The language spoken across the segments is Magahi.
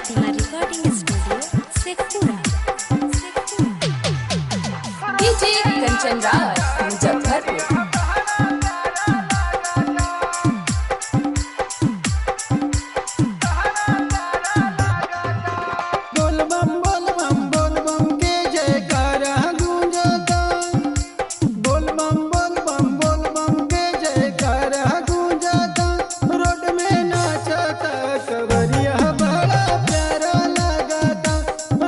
Pratima recording studio Sheikhpura. DJ Kanchan Raj Muzaffarpur. बोल बम बोल बम के जयकारा गूंजता। बोल बम बोल बम बोल बम के जयकारा गूंजता। रोड में नाचता कवरिया बड़ा प्यारा लगाता।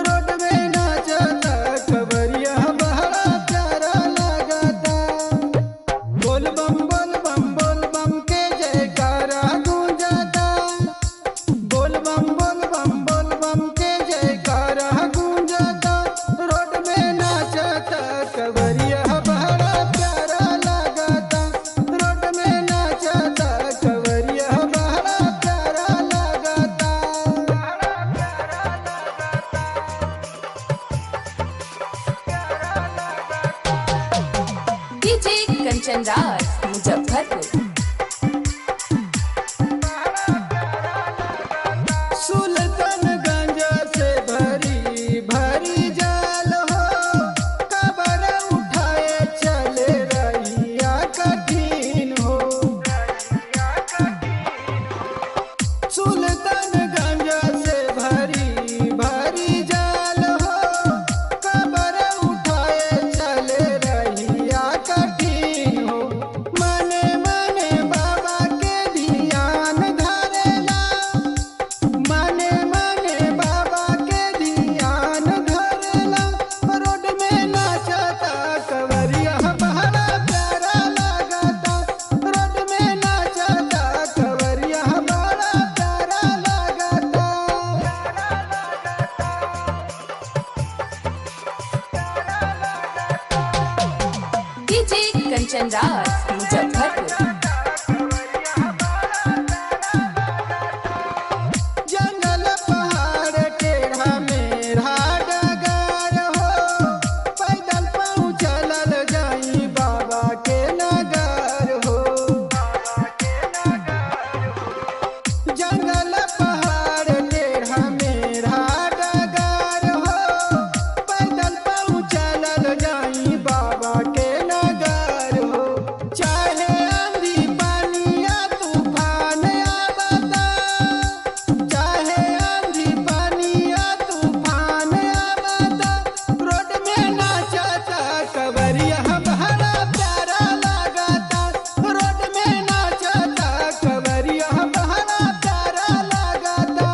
रोड में नाचता कवरिया बड़ा प्यारा लगाता। बोल बम बोल बम बोल बम के जयकारा गूंजता। बोल बम बोल बम बोल बम के जयकारा गूंजता। रोड में नाचता कवरिया बड़ा प्यारा लगाता। रोड में नाचता कवरिया बड़ा प्यारा लगाता। डीजे कंचन राज मुजफ्फरपुर। सुल्तानगंज से भरी भरी जाल हो, कबर उठाए चले रहिया कठिन हो। सुल्तानगंज से भरी भरी जाल हो, कबर उठाए चले रहिया कठिन हो। मने मने बाबा के ध्यान धरेला, मने मने बाबा के ध्यान धरेला। रोड में नाचता कवरिया बड़ा प्यारा लगाता। रोड में नाचता कवरिया बड़ा प्यारा लगाता। डीजे कंचन राज मुजफ्फरपुर। जंगल पहाड़ टेढ़ा मेढ़ा डगर हो, पैदल पहुँचल जाई बाबा के नगर हो। जंगल पहाड़ टेढ़ा मेढ़ा डगर हो, पैदल पहुँचल जाई बाबा के नगर हो। चाहे आंधी पानी या तूफान आवता, चाहे आंधी पानी या तूफान आवता। रोड में नाचता कवरिया बड़ा प्यारा लगाता। रोड में नाचता कवरिया बड़ा प्यारा लगाता।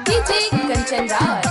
डीजे कंचन राज